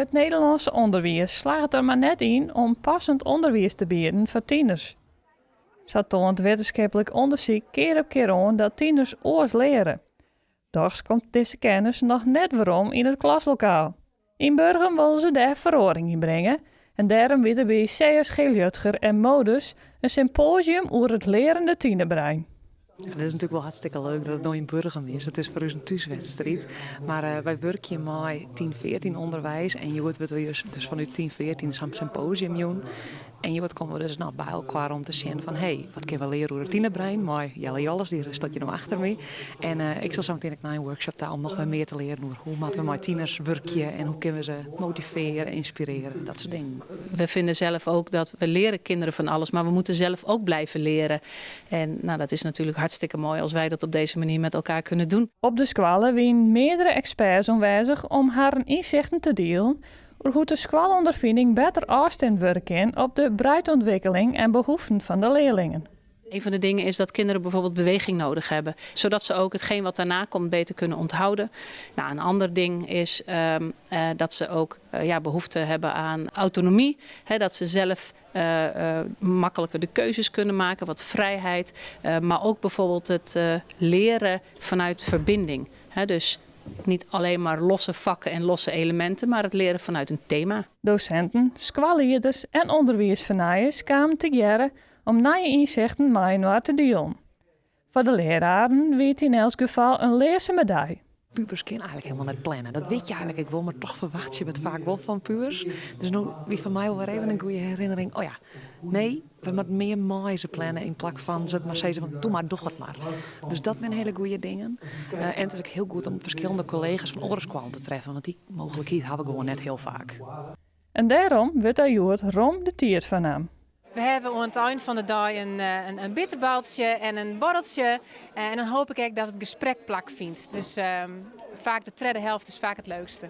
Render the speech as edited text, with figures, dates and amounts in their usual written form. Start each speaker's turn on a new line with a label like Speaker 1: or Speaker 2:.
Speaker 1: It Nederlânske ûnderwiis slagget der mar net yn om passend ûnderwiis te bieden foar tieners. Sa toant wittenskiplik ûndersyk kear op kear oan dat tieners oars leare. Dochs komt dizze kennis noch net werom yn it klaslokaal. Yn Burgum wolle se dêr feroaring yn bringe en dêrom wie der by CSG Liudger en Modus in sympoasium oer it learende tienerbrein.
Speaker 2: It is natuerlik wol hartstikke leuk dat it no yn Burgum is. It is foar ús in thúswedstriid. Mar eh, wy wurkje mei 10 14 ûnderwiis en hjoed wurdt der just dus fanút 10 14 sa'n sympoasium jûn. En hjoed komme we dus no by elkoar om te sjen fan hé, wat kinne we leare oer it tienerbrein mei Jelle Jolles, dy stiet hjir no achter my. En eh, ik sil sa meteen ek nei in workshop ta om noch wer mear te learen oer hoe moatte we mei tieners wurkje en hoe kinne we se motivearje, ynspirearje, dat soart dingen.
Speaker 3: We vinden zelf ook dat we leren kinderen van alles, maar we moeten zelf ook blijven leren. En nou, dat is natuurlijk hartstikke mooi als wij dat op deze manier met elkaar kunnen doen.
Speaker 1: Op de skoalle wienen meardere eksperts oanwêzich om harren ynsichten te dielen oer hoe't de skoalûnderfining better ôfstimd wurde kin op de breidûntwikkeling en behoeften fan de learlingen.
Speaker 3: Een van de dingen is dat kinderen bijvoorbeeld beweging nodig hebben, zodat ze ook hetgeen wat daarna komt beter kunnen onthouden. Nou, een ander ding is dat ze ook ja, behoefte hebben aan autonomie, hè, dat ze zelf makkelijker de keuzes kunnen maken, wat vrijheid, maar ook bijvoorbeeld het leren vanuit verbinding. Hè, dus niet alleen maar losse vakken en losse elementen, maar het leren vanuit een thema.
Speaker 1: Dosinten, skoallieders en ûnderwiisfernijers kamen tegearre om nije ynsichten mei-inoar te dielen. Foar de leararen wie it yn elts gefal in learsume dei.
Speaker 2: Pubers kinne eigentlik hielendal net planne. Dat witte je eigentlik ek wol, mar toch ferwachtsje we it faak wol fan pubers. Dus no wie foar my wol wer even in goede herinnering. Oh ja, nee, we moatte mear mei se planne yn plak fan se mar sizze fan doe mar, doch it mar. Dus dat binne hiele goede dingen. En it is ek hiel goed om ferskillende kollega's fan oare skoallen te treffen, want dy mooglikheid ha we gewoan net hiel faak.
Speaker 1: En dêrom wurdt der hjoed rom de tiid foar naam.
Speaker 4: We hawwe oan it ein fan de dei in bitterbaltsje en in borreltsje. En dan hoopje ik ek dat it gesprek plakfynt. Dus faak de tredde helte is faak it leukste.